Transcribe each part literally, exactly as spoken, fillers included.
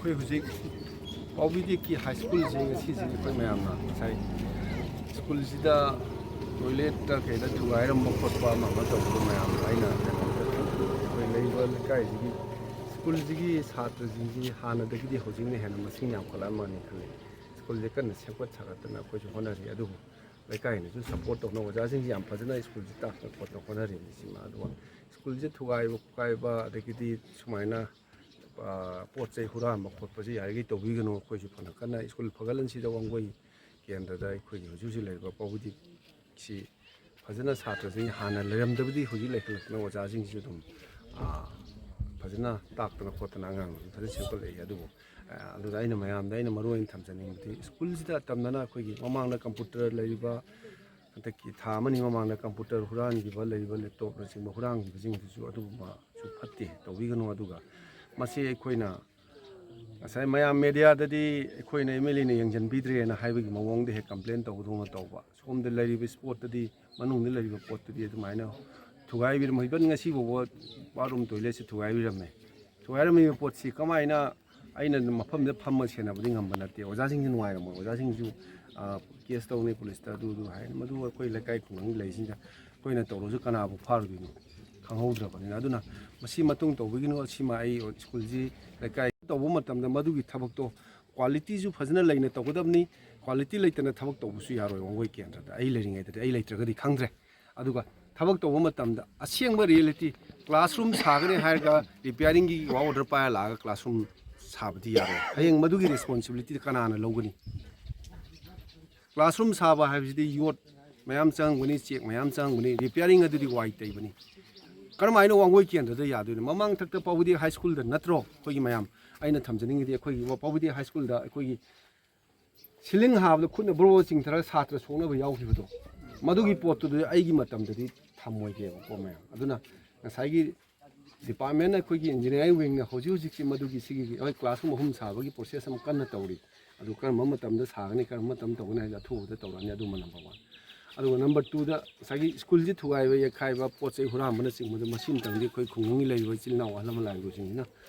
ꯑꯩꯈꯣꯏ ꯍꯧꯖꯤꯛ ꯄꯥꯎꯕꯤꯗꯤꯛꯀꯤ ꯍꯥꯏ ꯁ꯭ꯀꯨꯜꯁꯦ ꯉꯁꯤꯁꯦ ꯑꯩꯈꯣꯏ ꯃꯌꯥꯝꯅ ꯉꯁꯥꯏ ꯁ꯭ꯀꯨꯜꯁꯤꯗ ꯇꯣꯏꯂꯦꯠꯇ ꯀꯩꯗ ꯊꯨꯒꯥꯏꯔꯝꯕ ꯈꯣꯠꯄ ꯑꯃ ꯑꯃ ꯇꯧꯕꯗꯣ ꯃꯌꯥꯝꯅ ꯑꯩꯅ ꯀꯩꯅꯣ ꯇꯧꯕꯗꯣ ꯑꯩꯈꯣꯏ ꯂꯩꯔꯤꯕ ꯂꯩꯀꯥꯏꯁꯤꯒꯤ ꯁ꯭ꯀꯨꯜꯁꯤꯒꯤ ꯁꯥꯇ꯭ꯔꯁꯤꯡꯁꯤ ꯍꯥꯟꯅꯗꯒꯤꯗꯤ ꯍꯧꯖꯤꯛꯅ ꯍꯦꯟꯅ ꯃꯁꯤꯡ ꯌꯥꯝꯈꯠꯂꯛꯑꯃꯅꯤ ꯈꯜꯂꯤ꯫ ꯁ꯭ꯀꯨꯜꯁꯦ ꯀꯟꯅ ꯁꯦꯝꯒꯠ ꯁꯥꯒꯠꯇꯅ ꯑꯩꯈꯣꯏꯁꯨ ꯍꯣꯠꯅꯔꯤ꯫ ꯑꯗꯨꯕꯨ ꯂꯩꯀꯥꯏꯅꯁꯨ ꯁꯞꯄꯣꯔꯠ ꯇꯧꯅ ꯑꯣꯖꯥꯁꯤꯡꯁꯤ ꯌꯥꯝ ꯐꯖꯅ ꯁ꯭ꯀꯨꯜꯁꯤ ꯇꯥꯛꯇꯅ ꯈꯣꯠꯇꯅ ꯍꯣꯠꯅꯔꯤꯕꯅꯤ꯫ ꯁꯤꯃ ꯑꯗꯨꯒ ꯁ꯭ꯀꯨꯜꯁꯦ ꯊꯨꯒꯥꯏꯕ ꯈꯣꯠꯀꯥꯏꯕ ꯑꯗꯒꯤꯗꯤ ꯁꯨꯃꯥꯏꯅ ꯄꯣꯠ ꯆꯩ ꯍꯨꯔꯥꯟꯕ ꯈꯣꯠꯄꯁꯤ ꯌꯥꯔꯤꯈꯩ ꯇꯧꯕꯤꯒꯅꯨ꯫ ꯑꯩꯈꯣꯏꯁꯨ ꯐꯅ ꯀꯟꯅ ꯁ꯭ꯀꯨꯜ ꯐꯒꯠꯍꯟꯁꯤꯗ ꯋꯥꯡꯒꯣꯏ ꯀꯦꯟꯗ꯭ꯔꯗ ꯑꯩꯈꯣꯏꯒꯤ ꯍꯧꯖꯤꯛ ꯍꯧꯖꯤꯛ ꯂꯩꯔꯤꯕ ꯄꯥꯎꯕꯤꯗꯤꯛꯁꯤ ꯐꯖꯅ ꯁꯥꯇ꯭ꯔꯁꯤꯡ ꯍꯥꯟꯅ ꯂꯩꯔꯝꯗꯕꯗꯤ ꯍꯧꯖꯤꯛ ꯂꯩꯈꯠꯂꯛꯇꯅ ꯑꯣꯖꯥꯁꯤꯡꯁꯤꯁꯨ ꯑꯗꯨꯝ ꯐꯖꯅ ꯇꯥꯛꯇꯅ ꯈꯣꯠꯇꯅ ꯑꯉꯥꯡꯁꯤꯡ ꯐꯖꯅ ꯁꯦꯝꯒꯠꯂꯛꯏ꯫ ꯑꯗꯨꯕꯨ ꯑꯗꯨꯗ ꯑꯩꯅ ꯃꯌꯥꯝꯗ ꯑꯩꯅ ꯃꯔꯨ ꯑꯣꯏꯅ ꯊꯝꯖꯅꯤꯡꯕꯗꯤ ꯁ꯭ꯀꯨꯜꯁꯤꯗ ꯇꯝꯅꯅ ꯑꯩꯈꯣꯏꯒꯤ ꯃꯃꯥꯡꯗ ꯀꯝꯄ꯭ꯌꯨꯇꯔ ꯂꯩꯔꯤꯕ ꯍꯟꯗꯛꯀꯤ ꯊꯥ ꯑꯃꯅꯤ ꯃꯃꯥꯡꯗ ꯀꯝꯄ꯭ꯌꯨꯇꯔ ꯍꯨꯔꯥꯟꯈꯤꯕ ꯂꯩꯔꯤꯕ ꯂꯦꯞꯇꯣꯞꯅꯆꯤꯡꯕ ꯍꯨꯔꯥꯟꯈꯤꯕꯁꯤꯡꯗꯨꯁꯨ ꯑꯗꯨꯒꯨꯝꯕꯁꯨ ꯐꯠꯇꯦ, ꯇꯧꯕꯤꯒꯅꯨ꯫ ꯑꯗꯨꯒ ꯃꯁꯤ ꯑꯩꯈꯣꯏꯅ ꯉꯁꯥꯏ ꯃꯌꯥꯝ ꯃꯦꯗꯤꯌꯥꯗꯗꯤ ꯑꯩꯈꯣꯏꯅ ꯑꯦꯝ ꯑꯦꯜ ꯑꯦꯅ ꯌꯦꯡꯁꯤꯟꯕꯤꯗ꯭ꯔꯦꯅ ꯍꯥꯏꯕꯒꯤ ꯃꯑꯣꯡꯗ ꯍꯦꯛ ꯀꯝꯄ꯭ꯂꯦꯟ ꯇꯧꯕꯗꯧꯅ ꯇꯧꯕ꯫ ꯁꯣꯝꯗ ꯂꯩꯔꯤꯕ ꯁ꯭ꯄꯣꯠꯇꯗꯤ, ꯃꯅꯨꯡꯗ ꯂꯩꯔꯤꯕ ꯄꯣꯠꯇꯨꯗꯤ ꯑꯗꯨꯃꯥꯏꯅ ꯊꯨꯒꯥꯏꯕꯤꯔꯝꯃꯦ꯫ ꯏꯚꯟ ꯉꯁꯤ ꯐꯥꯎꯕ ꯕꯥꯠꯔꯨꯝ ꯇꯣꯏꯂꯦꯠꯁꯤ ꯊꯨꯒꯥꯏꯕꯤꯔꯝꯃꯦ꯫ ꯊꯨꯒꯥꯏꯔꯝꯃꯤꯕ ꯄꯣꯠꯁꯤ ꯀꯃꯥꯏꯅ ꯑꯩꯅ ꯃꯐꯝꯗ ꯐꯝꯃ ꯁꯦꯟꯅꯕꯗꯤ ꯉꯝꯕ ꯅꯠꯇꯦ꯫ ꯑꯣꯖꯥꯁꯤꯡꯁꯨ ꯅꯨꯡꯉꯥꯏꯔꯝꯃꯣꯏ꯫ ꯑꯣꯖꯥꯁꯤꯡꯁꯨ ꯀꯦꯁ ꯇꯧꯅꯤ ꯄꯨꯂꯤꯁꯇ, ꯑꯗꯨ ꯑꯗꯨ ꯍꯥꯏꯅꯤ꯫ ꯃꯗꯨ ꯑꯩꯈꯣꯏ ꯂꯩꯀꯥꯏ ꯈꯨꯡꯒꯪꯒꯤ ꯂꯩꯁꯤꯡꯗ ꯑꯩꯈꯣꯏꯅ ꯇꯧꯔꯁꯨ ꯀꯅꯥꯕꯨ ꯐꯥꯔꯨꯗꯣꯏꯅꯣ? ꯈꯪꯍꯧꯗ꯭ꯔꯕꯅꯤꯅ꯫ ꯑꯗꯨꯅ ꯃꯁꯤ ꯃꯇꯨꯡ ꯇꯧꯕꯤꯒꯅꯨ꯫ ꯁꯤꯃ ꯑꯩ ꯁ꯭ꯀꯨꯜꯁꯤ ꯂꯩꯀꯥꯏ ꯇꯧꯕ ꯃꯇꯝꯗ ꯃꯗꯨꯒꯤ ꯊꯕꯛꯇꯣ ꯀ꯭ꯋꯥꯂꯤꯇꯤꯁꯨ ꯐꯖꯅ ꯂꯩꯅ ꯇꯧꯒꯗꯕꯅꯤ꯫ ꯀ꯭ꯋꯥꯂꯤꯇꯤ ꯂꯩꯇꯅ ꯊꯕꯛ ꯇꯧꯕꯁꯨ ꯌꯥꯔꯣꯏ꯫ ꯋꯥꯡꯒꯣꯏ ꯀꯦꯟꯗ꯭ꯔꯗ ꯑꯩ ꯂꯩꯔꯤꯉꯩꯗꯗꯤ, ꯑꯩ ꯂꯩꯇ꯭ꯔꯒꯗꯤ ꯈꯪꯗ꯭ꯔꯦ꯫ ꯑꯗꯨꯒ ꯊꯕꯛ ꯇꯧꯕ ꯃꯇꯝꯗ ꯑꯁꯦꯡꯕ ꯔꯤꯌꯦꯂꯤꯇꯤ, ꯀ꯭ꯂꯥꯁꯔꯨꯝ ꯁꯥꯒꯅꯤ ꯍꯥꯏꯔꯒ ꯔꯤꯄꯤꯌꯥꯔꯤꯡꯒꯤ ꯋꯥꯛ ꯑꯣꯔꯗꯔ ꯄꯥꯏꯔ ꯂꯥꯛꯑꯒ ꯀ꯭ꯂꯥꯁꯔꯨꯝ ꯁꯥꯕꯗꯤ ꯌꯥꯔꯣꯏ꯫ ꯍꯌꯦꯡ ꯃꯗꯨꯒꯤ ꯔꯦꯁꯄꯣꯟꯁꯤꯕꯤꯂꯤꯇꯤꯗꯤ ꯀꯅꯥꯅ ꯂꯧꯒꯅꯤ? ꯀ꯭ꯂꯥꯁꯔꯨꯝ ꯁꯥꯕ ꯍꯥꯏꯕꯁꯤꯗꯤ ꯌꯣꯠ ꯃꯌꯥꯝ ꯆꯪꯒꯅꯤ, ꯆꯦꯛ ꯃꯌꯥꯝ ꯆꯪꯒꯅꯤ, ꯔꯤꯄꯤꯌꯥꯔꯤꯡ ꯑꯗꯨꯗꯤ ꯋꯥꯏ ꯇꯩꯕꯅꯤ꯫ ꯀꯔꯝꯍꯥꯏꯅ ꯋꯥꯡꯒꯣꯏ ꯀꯦꯟꯗ꯭ꯔꯗ ꯌꯥꯗꯣꯏꯅꯣ? ꯃꯃꯥꯡꯊꯛꯇ ꯄꯥꯎꯕꯗꯤ ꯍꯥꯏ ꯁ꯭ꯀꯨꯜꯗ ꯅꯠꯇ꯭ꯔꯣ? ꯑꯩꯈꯣꯏꯒꯤ ꯃꯌꯥꯝ, ꯑꯩꯅ ꯊꯝꯖꯅꯤꯡꯉꯤꯗꯤ ꯑꯩꯈꯣꯏꯒꯤ ꯄꯥꯎꯕꯗꯤ ꯍꯥꯏ ꯁ꯭ꯀꯨꯜꯗ ꯑꯩꯈꯣꯏꯒꯤ ꯁꯤꯂꯤꯡ ꯍꯥꯕꯗ ꯈꯨꯠꯅ ꯕ꯭ꯔꯣ ꯆꯤꯡꯊꯔꯒ ꯁꯥꯇ꯭ꯔ ꯁꯣꯛꯅꯕ ꯌꯥꯎꯈꯤꯕꯗꯣ, ꯃꯗꯨꯒꯤ ꯄꯣꯠꯇꯨꯗꯤ ꯑꯩꯒꯤ ꯃꯇꯝꯗꯗꯤ ꯊꯝꯃꯣꯏꯒꯦꯕꯀꯣ ꯃꯌꯥꯝ꯫ ꯑꯗꯨꯅ ꯉꯁꯥꯏꯒꯤ ꯗꯤꯄꯥꯔꯠꯃꯦꯟ ꯑꯩꯈꯣꯏꯒꯤ ꯏꯟꯖꯤꯅꯤꯌꯥꯔꯤꯡ ꯋꯤꯡꯅ ꯍꯧꯖꯤꯛ ꯍꯧꯖꯤꯛꯁꯤ ꯃꯗꯨꯒꯤ ꯁꯤꯒꯤ ꯑꯩꯈꯣꯏ ꯀ꯭ꯂꯥꯁꯔꯨꯝ ꯑꯍꯨꯝ ꯁꯥꯕꯒꯤ ꯄ꯭ꯔꯣꯁꯦꯁ ꯑꯃ ꯀꯟꯅ ꯇꯧꯔꯤ꯫ ꯑꯗꯨ ꯀꯔꯝꯕ ꯃꯇꯝꯗ ꯁꯥꯒꯅꯤ, ꯀꯔꯝꯕ ꯃꯇꯝꯗ ꯇꯧꯒꯅꯤ ꯍꯥꯏꯕꯁꯦ ꯑꯊꯨꯕꯗ ꯇꯧꯔꯛꯑꯅꯤ꯫ ꯑꯗꯨꯃ ꯅꯝꯕꯔ ꯋꯥꯟ꯫ ꯑꯗꯨꯒ ꯅꯝꯕꯔ ꯇꯨꯗ ꯉꯁꯥꯏꯒꯤ ꯁ꯭ꯀꯨꯜꯁꯤ ꯊꯨꯒꯥꯏꯕ, ꯌꯩꯈꯥꯏꯕ, ꯄꯣꯠ ꯆꯩ ꯍꯨꯔꯥꯟꯕꯅꯆꯤꯡꯕꯗ ꯃꯁꯤ ꯑꯃꯇꯪꯗꯤ ꯑꯩꯈꯣꯏ ꯈꯨꯡꯒꯪꯒꯤ ꯂꯩꯔꯤꯕ ꯏꯆꯤꯜ ꯏꯅꯥꯎ ꯑꯍꯜ ꯂꯃꯟ ꯂꯥꯏꯔꯕꯁꯤꯡꯁꯤꯅ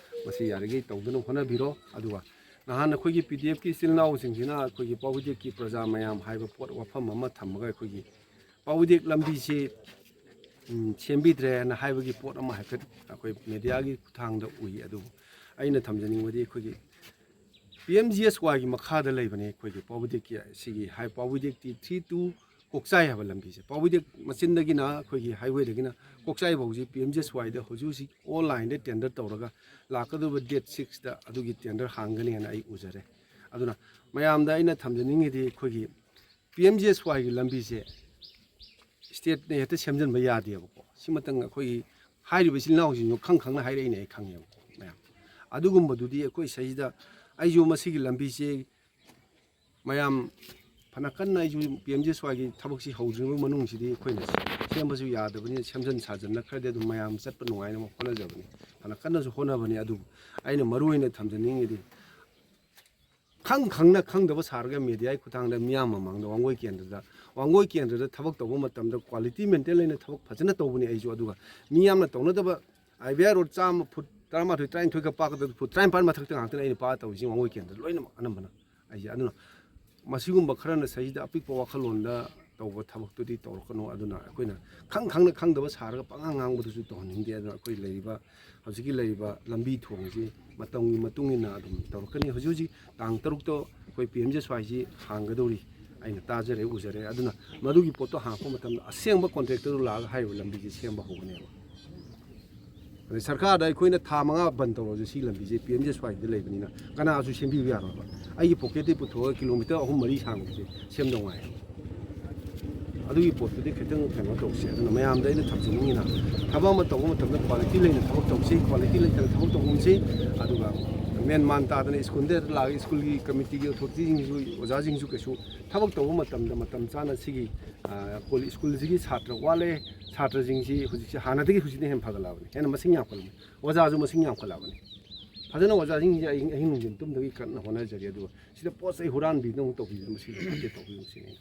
ꯃꯁꯤ ꯌꯥꯔꯤꯈꯩ ꯇꯧꯗꯅꯕ ꯍꯣꯠꯅꯕꯤꯔꯣ꯫ ꯑꯗꯨꯒ ꯅꯍꯥꯟ ꯑꯩꯈꯣꯏꯒꯤ ꯄꯤ ꯗꯤ ꯑꯦꯐꯀꯤ ꯏꯆꯤꯜ ꯏꯅꯥꯎꯁꯤꯡꯁꯤꯅ ꯑꯩꯈꯣꯏꯒꯤ ꯄꯥꯎꯗꯦꯛꯀꯤ ꯄ꯭ꯔꯖꯥ ꯃꯌꯥꯝ ꯍꯥꯏꯕ ꯄꯣꯠ ꯋꯥꯐꯝ ꯑꯃ ꯊꯝꯃꯒ ꯑꯩꯈꯣꯏꯒꯤ ꯄꯥꯎꯗꯦꯛ ꯂꯝꯕꯤꯁꯤ, ꯎꯝ, ꯁꯦꯝꯕꯤꯗ꯭ꯔꯦꯅ ꯍꯥꯏꯕꯒꯤ ꯄꯣꯠ ꯑꯃ ꯍꯥꯏꯐꯦꯠ ꯑꯩꯈꯣꯏ ꯃꯦꯗꯤꯌꯥꯒꯤ ꯈꯨꯠꯊꯥꯡꯗ ꯎꯏ꯫ ꯑꯗꯨꯕꯨ ꯑꯩꯅ ꯊꯝꯖꯅꯤꯡꯕꯗꯤ ꯑꯩꯈꯣꯏꯒꯤ ꯄꯤ ꯑꯦꯝ ꯖꯤ ꯑꯦꯁ ꯋꯥꯏꯒꯤ ꯃꯈꯥꯗ ꯂꯩꯕꯅꯤ ꯑꯩꯈꯣꯏꯒꯤ ꯄꯥꯎꯗꯦꯛꯀꯤ ꯁꯤꯒꯤ ꯍꯥꯏ ꯄꯥꯎꯗꯦꯛꯇꯤ ꯊ꯭ꯔꯤ ꯇꯨ ꯀꯣꯛꯆꯥꯏ ꯍꯥꯏꯕ ꯂꯝꯕꯤꯁꯦ꯫ ꯄꯥꯎꯗꯦꯛ ꯃꯆꯤꯟꯗꯒꯤꯅ ꯑꯩꯈꯣꯏꯒꯤ ꯍꯥꯏꯋꯦꯗꯒꯤꯅ ꯀꯣꯛꯆꯥꯏ ꯐꯥꯎꯁꯤ ꯄꯤ ꯑꯦꯝ ꯖꯤ ꯑꯦꯁ ꯋꯥꯏꯗ ꯍꯧꯖꯤꯛ ꯍꯧꯖꯤꯛ ꯑꯣꯟꯂꯥꯏꯟꯗ ꯇꯦꯟꯗꯔ ꯇꯧꯔꯒ ꯂꯥꯛꯀꯗꯧꯕ ꯗꯦꯠ ꯁꯤꯛꯁꯇ ꯑꯗꯨꯒꯤ ꯇꯦꯟꯗꯔ ꯍꯥꯡꯒꯅꯤ ꯍꯥꯏꯅ ꯑꯩ ꯎꯖꯔꯦ꯫ ꯑꯗꯨꯅ ꯃꯌꯥꯝꯗ ꯑꯩꯅ ꯊꯝꯖꯅꯤꯡꯉꯤꯗꯤ ꯑꯩꯈꯣꯏꯒꯤ ꯄꯤ ꯑꯦꯝ ꯖꯤ ꯑꯦꯁ ꯋꯥꯏꯒꯤ ꯂꯝꯕꯤꯁꯦ ꯁ꯭ꯇꯦꯠꯅ ꯍꯦꯛꯇ ꯁꯦꯝꯖꯤꯟꯕ ꯌꯥꯗꯦꯕꯀꯣ꯫ ꯁꯤꯃꯇꯪ ꯑꯩꯈꯣꯏꯒꯤ ꯍꯥꯏꯔꯤꯕ ꯏꯆꯤꯜ ꯏꯅꯥꯎꯁꯤꯡꯁꯨ ꯈꯪ ꯈꯪꯅ ꯍꯥꯏꯔꯛꯏꯅꯦ, ꯑꯩ ꯈꯪꯉꯦꯕꯀꯣ ꯃꯌꯥꯝ꯫ ꯑꯗꯨꯒꯨꯝꯕꯗꯨꯗꯤ ꯑꯩꯈꯣꯏ ꯁꯤꯗꯩꯁꯤꯗ ꯑꯩꯁꯨ ꯃꯁꯤꯒꯤ ꯂꯝꯕꯤꯁꯦ ꯃꯌꯥꯝ ꯐꯅ ꯀꯟꯅ ꯑꯩꯁꯨ ꯄꯤ ꯑꯦꯝ ꯖꯤ ꯑꯦꯁ ꯋꯥꯏꯒꯤ ꯊꯕꯛꯁꯤ ꯍꯧꯗ꯭ꯔꯤꯉꯩ ꯃꯅꯨꯡꯁꯤꯗꯤ ꯑꯩꯈꯣꯏꯅ ꯁꯦꯝꯕꯁꯨ ꯌꯥꯗꯕꯅꯤꯅ ꯁꯦꯝꯖꯤꯟ ꯁꯥꯖꯤꯟꯅ ꯈꯔꯗꯤ ꯑꯗꯨꯝ ꯃꯌꯥꯝ ꯆꯠꯄ ꯅꯨꯡꯉꯥꯏꯅꯕ ꯍꯣꯠꯅꯖꯕꯅꯤ꯫ ꯐꯅ ꯀꯟꯅꯁꯨ ꯍꯣꯠꯅꯕꯅꯤ꯫ ꯑꯗꯨꯕꯨ ꯑꯩꯅ ꯃꯔꯨ ꯑꯣꯏꯅ ꯊꯝꯖꯅꯤꯡꯉꯤꯗꯤ ꯈꯪ ꯈꯪꯅ ꯈꯪꯗꯕ ꯁꯥꯔꯒ ꯃꯦꯗꯤꯌꯥꯒꯤ ꯈꯨꯠꯊꯥꯡꯗ ꯃꯤꯌꯥꯝ ꯃꯃꯥꯡꯗ ꯋꯥꯡꯒꯣꯏ ꯀꯦꯟꯗ꯭ꯔꯗ, ꯋꯥꯡꯒꯣꯏ ꯀꯦꯟꯗ꯭ꯔꯗ ꯊꯕꯛ ꯇꯧꯕ ꯃꯇꯝꯗ ꯀ꯭ꯋꯥꯂꯤꯇꯤ ꯃꯦꯟꯇꯦꯟ ꯂꯩꯅ ꯊꯕꯛ ꯐꯖꯅ ꯇꯧꯕꯅꯤ ꯑꯩꯁꯨ꯫ ꯑꯗꯨꯒ ꯃꯤ ꯌꯥꯝꯅ ꯇꯧꯅꯗꯕ ꯑꯥꯏ ꯕꯤ ꯑꯥꯏ ꯔꯣꯗ ꯆꯥꯝꯃ ꯐꯨꯠ ꯇꯔꯥꯃꯥꯊꯣꯏ, ꯇꯔꯥꯅꯤꯊꯣꯏꯒ ꯄꯥꯛꯀꯗꯕ ꯐꯨꯠ ꯇꯔꯥꯅꯤꯄꯥꯟ ꯃꯊꯛꯇ ꯉꯥꯛꯇꯅꯤ ꯑꯩꯅ ꯄꯥꯛꯑ ꯇꯧꯔꯤꯁꯤ ꯋꯥꯡꯒꯣꯏ ꯀꯦꯟꯗ꯭ꯔ ꯂꯣꯏꯅꯃꯛ ꯑꯅꯝꯕꯅ꯫ ꯑꯩꯁꯦ ꯑꯗꯨꯅ ꯃꯁꯤꯒꯨꯝꯕ ꯈꯔꯅ ꯁꯤꯗꯩꯗ ꯑꯄꯤꯛꯄ ꯋꯥꯈꯜꯂꯣꯟꯗ ꯇꯧꯕ ꯊꯕꯛꯇꯨꯗꯤ ꯇꯧꯔꯛꯀꯅꯨ꯫ ꯑꯗꯨꯅ ꯑꯩꯈꯣꯏꯅ ꯈꯪ ꯈꯪꯅ ꯈꯪꯗꯕ ꯁꯥꯔꯒ ꯄꯉꯥꯡ ꯉꯥꯡꯕꯗꯨꯁꯨ ꯇꯧꯍꯟꯅꯤꯡꯗꯦ꯫ ꯑꯗꯨꯅ ꯑꯩꯈꯣꯏ ꯂꯩꯔꯤꯕ, ꯍꯧꯖꯤꯛꯀꯤ ꯂꯩꯔꯤꯕ ꯂꯝꯕꯤ ꯊꯣꯡꯁꯤ ꯃꯇꯝꯒꯤ ꯃꯇꯨꯡ ꯏꯟꯅ ꯑꯗꯨꯝ ꯇꯧꯔꯛꯀꯅꯤ꯫ ꯍꯧꯖꯤꯛ ꯍꯧꯖꯤꯛ ꯇꯥꯡ ꯇꯔꯨꯛꯇ ꯑꯩꯈꯣꯏ ꯄꯤ ꯑꯦꯝ ꯖꯤ ꯑꯦꯁ ꯋꯥꯏꯁꯤ ꯍꯥꯡꯒꯗꯧꯔꯤ, ꯑꯩꯅ ꯇꯥꯖꯔꯦ, ꯎꯖꯔꯦ꯫ ꯑꯗꯨꯅ ꯃꯗꯨꯒꯤ ꯄꯣꯠꯇꯣ ꯍꯥꯡꯉꯛꯄ ꯃꯇꯝꯗ ꯑꯁꯦꯡꯕ ꯀꯣꯟꯇ꯭ꯔꯦꯛꯇꯔꯗꯨ ꯂꯥꯛꯑꯒ ꯍꯥꯏꯔꯤꯕ ꯂꯝꯕꯤꯁꯤ ꯁꯦꯝꯕ ꯍꯧꯒꯅꯦꯕ꯫ ꯑꯗꯩ ꯁꯔꯀꯥꯔꯗ ꯑꯩꯈꯣꯏꯅ ꯊꯥ ꯃꯉꯥ ꯕꯟ ꯇꯧꯔꯁꯨ ꯁꯤ ꯂꯝꯕꯤꯁꯦ ꯄꯤ ꯑꯦꯝ ꯖꯤ ꯑꯦꯁ ꯋꯥꯏꯗ ꯂꯩꯕꯅꯤꯅ ꯀꯅꯥꯁꯨ ꯁꯦꯝꯕꯤꯕ ꯌꯥꯔꯣꯏꯕ꯫ ꯑꯩꯒꯤ ꯄꯣꯀꯦꯠꯇꯒꯤ ꯄꯨꯊꯣꯛꯑꯒ ꯀꯤꯂꯣꯃꯤꯇꯔ ꯑꯍꯨꯝ ꯃꯔꯤ ꯁꯥꯡꯕꯁꯦ ꯁꯦꯝꯗꯧ ꯉꯥꯏ꯫ ꯑꯗꯨꯒꯤ ꯄꯣꯠꯇꯨꯗꯤ ꯈꯤꯇꯪ ꯀꯩꯅꯣ ꯇꯧꯁꯤ꯫ ꯑꯗꯨꯅ ꯃꯌꯥꯝꯗ ꯑꯩꯅ ꯊꯝꯖꯅꯤꯡꯉꯤꯅ ꯊꯕꯛ ꯑꯃ ꯇꯧꯕ ꯃꯇꯝꯗ ꯀ꯭ꯋꯥꯂꯤꯇꯤ ꯂꯩꯅ ꯊꯕꯛ ꯇꯧꯁꯤ, ꯀ꯭ꯋꯥꯂꯤꯇꯤ ꯂꯩꯇꯅ ꯊꯕꯛ ꯇꯧꯒꯨꯝꯁꯤ꯫ ꯑꯗꯨꯒ ꯃꯦꯟ ꯃꯥꯟ ꯇꯥꯗꯅ ꯁ꯭ꯀꯨꯜꯗ ꯂꯥꯛꯑꯒ ꯁ꯭ꯀꯨꯜꯒꯤ ꯀꯃꯤꯇꯤꯒꯤ ꯑꯣꯊꯣꯔꯤꯇꯤꯁꯤꯡꯁꯨ, ꯑꯣꯖꯥꯁꯤꯡꯁꯨ ꯀꯩꯁꯨ ꯊꯕꯛ ꯇꯧꯕ ꯃꯇꯝꯗ ꯃꯇꯝ ꯆꯥꯅ ꯁꯤꯒꯤ, ꯑ, ꯀꯣꯜ-, ꯁ꯭ꯀꯨꯜꯁꯤꯒꯤ ꯁꯥꯇ꯭ꯔ ꯋꯥꯠꯂꯦ, ꯁꯥꯇ꯭ꯔꯁꯤꯡꯁꯤ ꯍꯧꯖꯤꯛꯁꯦ ꯍꯥꯟꯅꯗꯒꯤ ꯍꯧꯖꯤꯛꯅ ꯍꯦꯟꯅ ꯐꯒꯠꯂꯛꯑꯕꯅꯤ, ꯍꯦꯟꯅ ꯃꯁꯤꯡ ꯌꯥꯝꯈꯠꯂꯛꯑꯕꯅꯤ, ꯑꯣꯖꯥꯁꯨ ꯃꯁꯤꯡ ꯌꯥꯝꯈꯠꯂꯛꯑꯕꯅꯤ꯫ ꯐꯖꯅ ꯑꯣꯖꯥꯁꯤꯡꯁꯦ ꯑꯍꯤꯡ, ꯑꯍꯤꯡ ꯅꯨꯡꯊꯤꯟ ꯇꯨꯝꯗꯒꯤ ꯀꯟꯅ ꯍꯣꯠꯅꯖꯔꯤ꯫ ꯑꯗꯨꯒ ꯁꯤꯗ ꯄꯣꯠ ꯆꯩ ꯍꯨꯔꯥꯟꯕꯤꯗꯅ ꯑꯃꯨꯛ ꯇꯧꯕꯤꯕ ꯃꯁꯤ ꯂꯩꯇꯦ, ꯇꯧꯕꯤꯕ ꯃꯁꯤꯅꯤ꯫